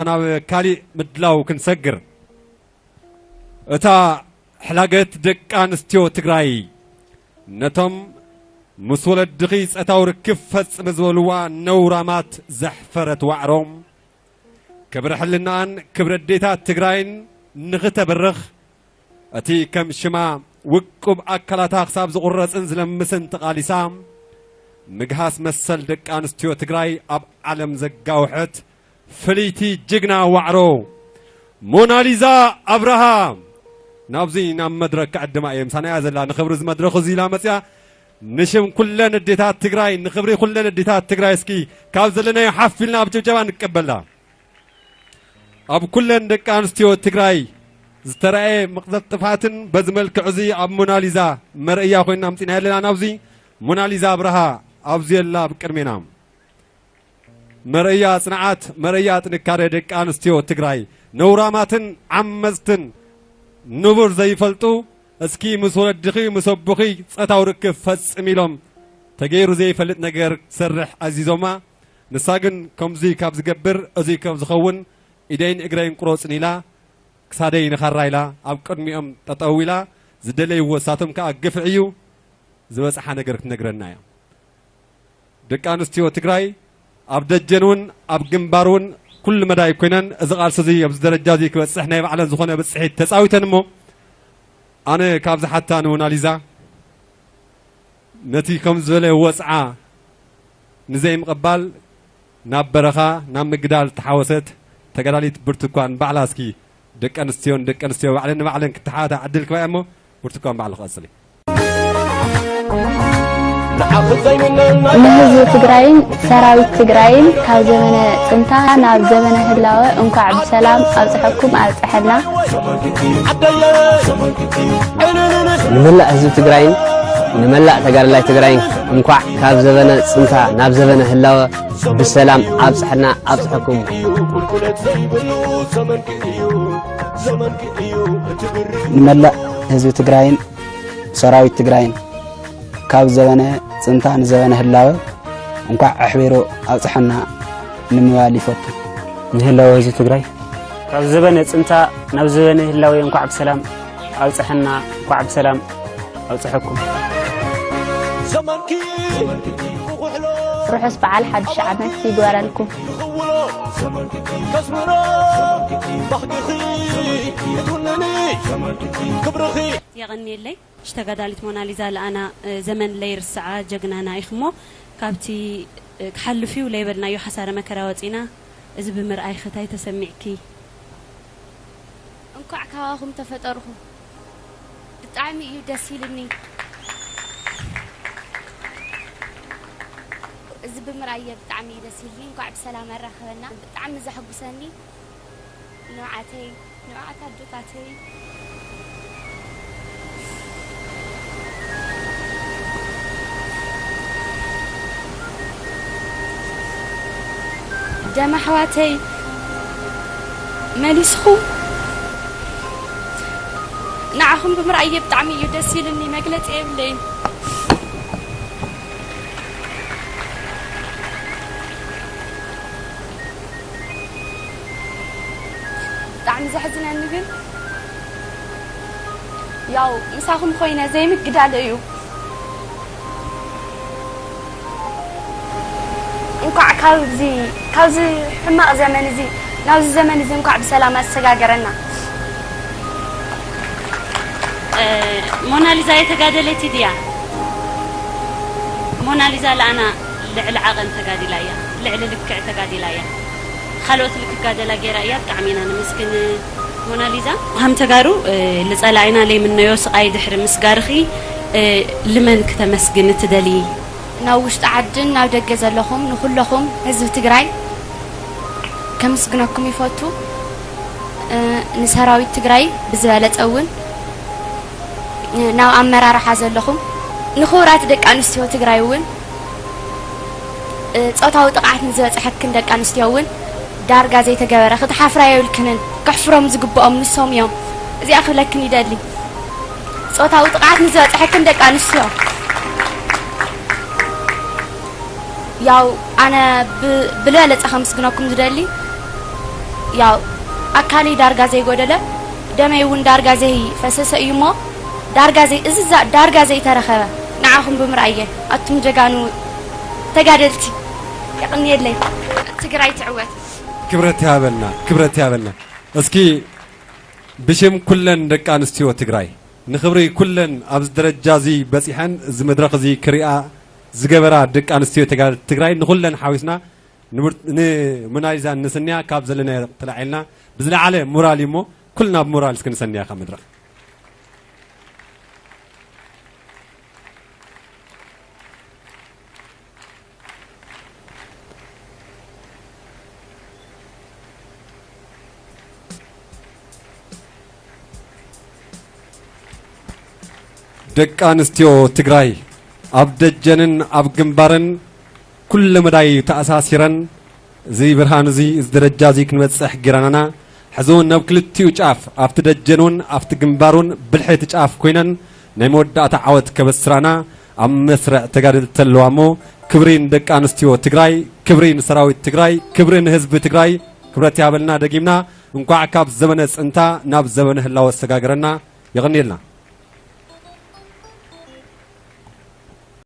ናብ ካሊእ ምድላው ክንሰግር። እታ ሕላገት ደቂ ኣንስትዮ ትግራይ ነቶም ምስ ወለድኺ ጸታዊ ርክብ ፈጽሚ ዝበልዋ ነውራማት ዘሕፈረት ዋዕሮ፣ ክብሪ ሕልናኣን ክብሪ ኣዴታት ትግራይን ንኽተብርኽ፣ እቲ ከም ሽማ ውቁብ ኣካላታ ክሳብ ዝቑረጽን ዝለምስን ተቓሊሳ፣ ምግሃስ መሰል ደቂ ኣንስትዮ ትግራይ ኣብ ዓለም ዘጋውሐት ፍልይቲ ጅግና ዋዕሮ ሞናሊዛ ኣብርሃ ናብዚ ናብ መድረክ ክዕድማ እየ። ምሳና እያ ዘላ። ንኽብሪ እዚ መድረኽ እዚ ኢላ መፅያ። ንሽም ኩለን ኣዴታት ትግራይ፣ ንኽብሪ ኩለን ኣዴታት ትግራይ እስኪ ካብ ዘለናዮ ሓፍ ኢልና ብጭብጨባ ንቀበላ። ኣብ ኩለን ደቂ ኣንስትዮ ትግራይ ዝተራእየ መቕዘፍ ጥፍኣትን በዚ መልክዕ እዚ ኣብ ሞናሊዛ መርኣያ ኮይና ኣምፂና ኣለና። ናብዚ ሞናሊዛ ኣብርሃ ኣብዚ ኣላ ኣብ ቅድሜና። መርኣያ ጽንዓት፣ መርኣያ ጥንካሬ ደቂ ኣንስትዮ ትግራይ። ነውራማትን ዓመጽትን ንቡር ዘይፈልጡ፣ እስኪ ምስ ወለድኺ ምስ ኣቦኺ ጾታዊ ርክብ ፈጽም ኢሎም ተገይሩ ዘይፈልጥ ነገር ክትሰርሕ ኣዚዞማ። ንሳ ግን ከምዚ ካብ ዝገብር፣ እዚ ካብ ዝኸውን ኢደይን እግረይን ቁረጹኒ ኢላ፣ ክሳደይ ንኻራ ኢላ፣ ኣብ ቅድሚኦም ጠጠው ኢላ፣ ዝደለይዎ እሳቶም ከኣ ግፍዒ እዩ ዝበጽሓ ነገር ክትነግረና እያ። ደቂ ኣንስትዮ ትግራይ ኣብ ደጀን እውን ኣብ ግንባር እውን ኩሉ መዳይ ኮይነን እዚ ቃልሲ እዚ ኣብዚ ደረጃ እዚ ክበፅሕ ናይ ባዕለን ዝኾነ ብፅሒት ተፃዊተን እሞ ኣነ ካብ ዝሓታ ንሞናሊዛ ነቲ ከም ዝበለ ወፅዓ ንዘይምቕባል ናብ በረኻ ናብ ምግዳል ተሓወሰት ተጋዳሊት ብርቱኳን ባዕላ እስኪ ደቂ ኣንስትዮን ደቂ ኣንስትዮ ባዕለን ንባዕለን ክተሓታ ዕድል ክባያ እሞ ብርቱኳን ባዕሉ ክቐጽል እዩ። ንህዝቢ ትግራይን ሰራዊት ትግራይን ካብ ዘመነ ፅንታ ናብ ዘመነ ህላወ እንኳዕ ብሰላም ኣብፀሐኩም ኣብፀሐና። ንመላእ ህዝቢ ትግራይን ንመላእ ተጋዳላይ ትግራይን እንኳዕ ካብ ዘበነ ፅንታ ናብ ዘበነ ህላወ ብሰላም ኣብፀሐና ኣብፀሐኩም። ንመላእ ህዝቢ ትግራይን ሰራዊት ትግራይን ካብ ዘበነ ፅንታ ንዘበነ ህላወ እንኳዕ ኣሕቢሩ ኣብፀሐና ንምባል ይፈቱ። ንህላወ ህዝቢ ትግራይ ካብ ዘበነ ፅንታ ናብ ዘበነ ህላወ እንኳዕ ብሰላም ኣብፀሐና፣ እንኳዕ ብሰላም ኣብፀሐኩም። ርሑስ በዓል ሓድሽ ዓመት ይግበረልኩም። የቐንየለይ። እሺ ተጋዳሊት ሞናሊዛ ለኣና፣ ዘመን ለይርስዓ ጀግናና ኢኽሞ፣ ካብቲ ክሓልፍ እዩ ለይበልናዮ ሓሳረ መከራ ወፂና፣ እዚ ብምርኣይኺ ታይ ተሰሚዕኪ? እንኳዕ ካባኹም ተፈጠርኹ። ብጣዕሚ እዩ ደስ ኢልኒ። እዚ ብምርኣየ ብጣዕሚ እዩ ደስ ኢልኒ። እንኳዕ ብሰላም ኣራኸበና። ብጣዕሚ ዘሐጉሰኒ። ንብዓተይ ንብዓት ኣዶታተይ። ደም ኣሕዋተይ መሊስኹም ንዓኹም ብምርኣየ ብጣዕሚ እዩ ደስ ኢልኒ፣ መግለፂ የብለይን። ብጣዕሚ ዘሕዝነኒ ግን ያው ምሳኹም ኮይነ ዘይምግዳለ እዩ። እንኳዕ ካብዚ ካብዚ ሕማቕ ዘመን እዚ ናብዚ ዘመን እዚ እንኳዕ ብሰላም ኣሰጋገረና። ሞናሊዛ የተጋደለቲ ድያ? ሞናሊዛ ለኣና ልዕሊ ዓቐን ተጋዲላ እያ፣ ልዕሊ ልክዕ ተጋዲላ እያ። ካልኦት ልክጋደላ ገይራ እያ። ብጣዕሚ ኢና ነመስግን ሞናሊዛ። ሃም ተጋሩ ልጸላኢና ለይምነዮ ስቓይ ድሕሪ ምስጋርኺ ልመን ክተመስግን ትደሊ? ናብ ውሽጢ ዓድን ናብ ደገ ዘለኹም ንኹለኹም ህዝቢ ትግራይ ከምስግነኩም ይፈቱ። ንሰራዊት ትግራይ ብዝበለፀ እውን ናብ ኣመራርሓ ዘለኹም ንክቡራት ደቂ ኣንስትዮ ትግራይ እውን ጾታዊ ጥቕዓት ንዝበፅሐክን ደቂ ኣንስትዮ እውን ዳርጋ ዘይተገበረ ክትሓፍራ የብልክንን። ከሕፍሮም ዝግብኦም ንሶም እዮም። እዚኣ ክብለክን ይደሊ። ጾታዊ ጥቕዓት ንዝበፅሐክን ደቂ ኣንስትዮ ያው ኣነ ብዝበለፀ ከምስግነኩም ዝደሊ ያው ኣካለይ ዳርጋ ዘይጎደለ፣ ደመይ እውን ዳርጋ ዘይፈሰሰ እዩ እሞ፣ ዳርጋ ዘይ-፣ እዚ ዛ-፣ ዳርጋ ዘይተረኸበ ንዓኹም ብምርኣየ፣ ኣቱም ጀጋኑ ተጋደልቲ፣ የቕንየለይ። ትግራይ ትዕወት። ክብረት ያበልና፣ ክብረት ያበልና። እስኪ ብሽም ኩለን ደቂ ኣንስትዮ ትግራይ፣ ንኽብሪ ኩለን ኣብዚ ደረጃ እዚ በፂሐን እዚ መድረኽ እዚ ክሪኣ ዝገበራ ደቂ ኣንስትዮ ተጋደልቲ ትግራይ፣ ንኹለን ሓዊስና ንብር-፣ ንሞናሊዛን ንስንያ ካብ ዘለናዮ ተላዒልና ብዝለዓለ ሞራል እዩ እሞ፣ ኩልና ብሞራል እስኪ ንሰንያ ካብ መድረኽ። ደቂ ኣንስትዮ ትግራይ ኣብ ደጀንን ኣብ ግንባርን ኩለ መዳይ ተኣሳሲረን እዚ ብርሃን እዚ፣ እዚ ደረጃ እዚ ክንበፅሕ ጌራናና፣ ሕዚ እውን ናብ ክልቲኡ ጫፍ፣ ኣብቲ ደጀን እውን ኣብቲ ግንባር እውን ብልሒ እቲ ጫፍ ኮይነን ናይ መወዳእታ ዓወት ከበስራና ኣብ መስርዕ ተጋደልቲ ኣለዋ እሞ፣ ክብሪ ንደቂ ኣንስትዮ ትግራይ፣ ክብሪ ንሰራዊት ትግራይ፣ ክብሪ ንህዝቢ ትግራይ። ክብረት ያበልና። ደጊምና እንኳዕ ካብ ዘመነ ፅንታ ናብ ዘመነ ህላወ ኣሰጋገረና። የቐንየልና።